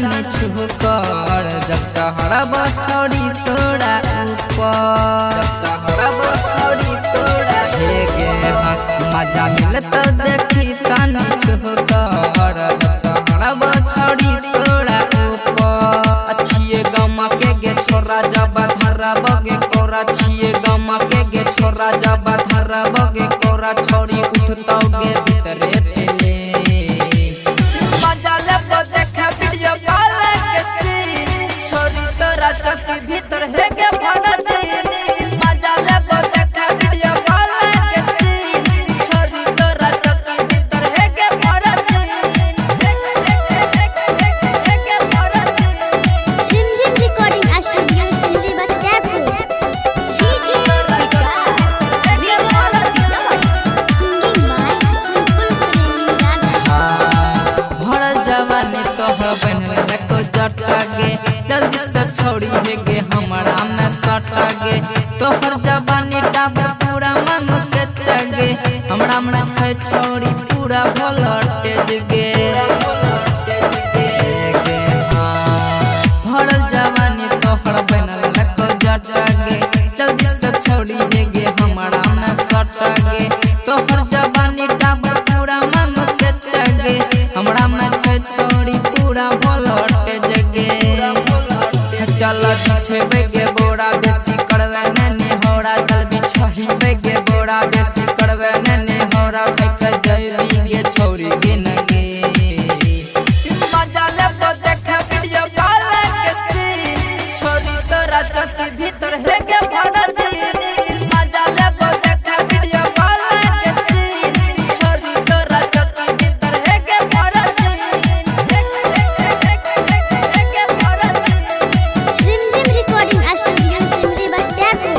तनी छुकर जब चढ़ब छौड़ी तोरा ऊपर जब चढ़ब छौड़ी तोरा हे गे हाँ मजा मिलतौ देखी तनी छुकर जब चढ़ब छौड़ी तोरा ऊपर। अच्छिए गमा के गे छोरा जब धरब गे कोरा छिए गमा के गे छोरा जब धरब गे कोरा छौड़ी उठतौ गे भीतरे तेले मजा लेबो देखे वीडियो कॉल के सीन छोरी तोरा चौकी भीतर हे गे भरती मजा लेबो देखे वीडियो कॉल के सीन छोरी तोरा चौकी भीतर हे गे भरती हे गे भरती। Rimjhim recording studio Simri Bakhtiyarpur. Singing by Bulbul Premi राजा। भरल जवानी तोहर बनल को जटा गे जल्दी से छोड़ी हे गे हमरा में सटा गे तोहर जवानी डाबर पूरा मन के चगे हमरा में छै छोड़ी पूरा वोल्टेज गे गे हाँ भरल जवानी तोहर बनल को जटा गे जल्दी से छोड़ी हे गे हमरा में सटा गे तोहर जवानी डाबर पूरा मन के चगे हमरा में छै छोड़ी पूरा वोल्टेज गे चल बिछेबे गे बोरा बेसी करवे ने नेहोरा चल बिछहिबे गे बोरा बेसी करवे ने नेहोरा खाइके जैबी गे छोड़ी गिन गे मजा लेबो देखे वीडियो कॉल के सीन छोरी तोरा चौकी भीतर हे गे भरती मजा लेबो देखे वीडियो कॉल के सीन छोरी तोरा चौकी भीतर हे गे भरती हे गे भरती। Rimjhim recording studio Simri Bakhtiyarpur.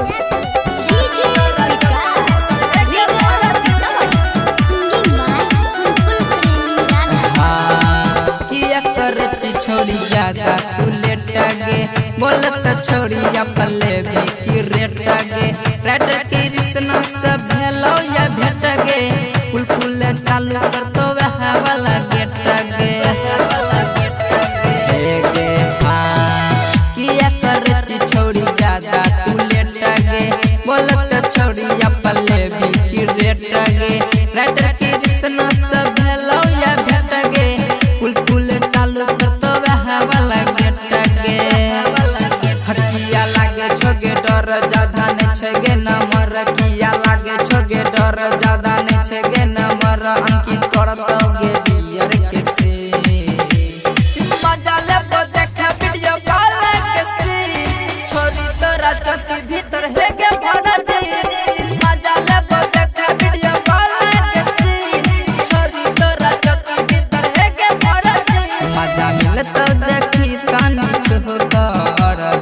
Singing by Bulbul Premi राजा। हाँ, किया करे छी छोड़ी ज्यादा तू लेट गे बोलत छोड़ी अपन लेबी की रेट गे राइटर कृष्ण से भेलो या भेट गे पुल पुल चालू करतो वह वाला गेट गे हे गे हाँ किया करे छी छोड़ी ज्यादा तू लेट गे बोलत छोड़ी अपन लेबी की रेट गे राइटर कृष्ण से भेलो या भेट गे पुल पुल चालू करतो वह वाला गेट गे हकिया लागे छोगे डर ज्यादा नहीं छे गे नमर किया लागे छोगे डर ज्यादा नहीं छे गे नमर अंकित करतो गे बियर के से मजा लेबो देखे वीडियो कॉल के सीन छोरी तोरा चौकी भीतर हे गे भरती मजा लेबो देखे वीडियो कॉल के सीन छोरी तोरा चौकी भीतर हे गे भरती मजा मिलतौ देखी तनी छुकर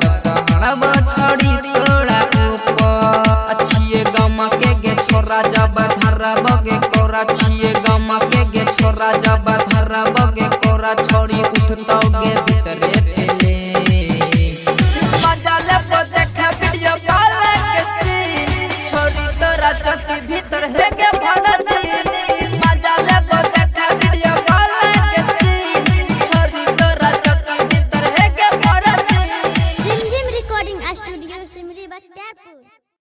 जब चढ़ब छौड़ी तोरा ऊपर। अच्छिए गमा के गे छोरा जब धरब गे कोरा छिए गमा के गे छोरा जब धरब गे कोरा छौड़ी उठतौ गे भीतरे तेले मजा लेबो देखे वीडियो कॉल के सीन छोरी तोरा चौकी भीतर हे गे भरती।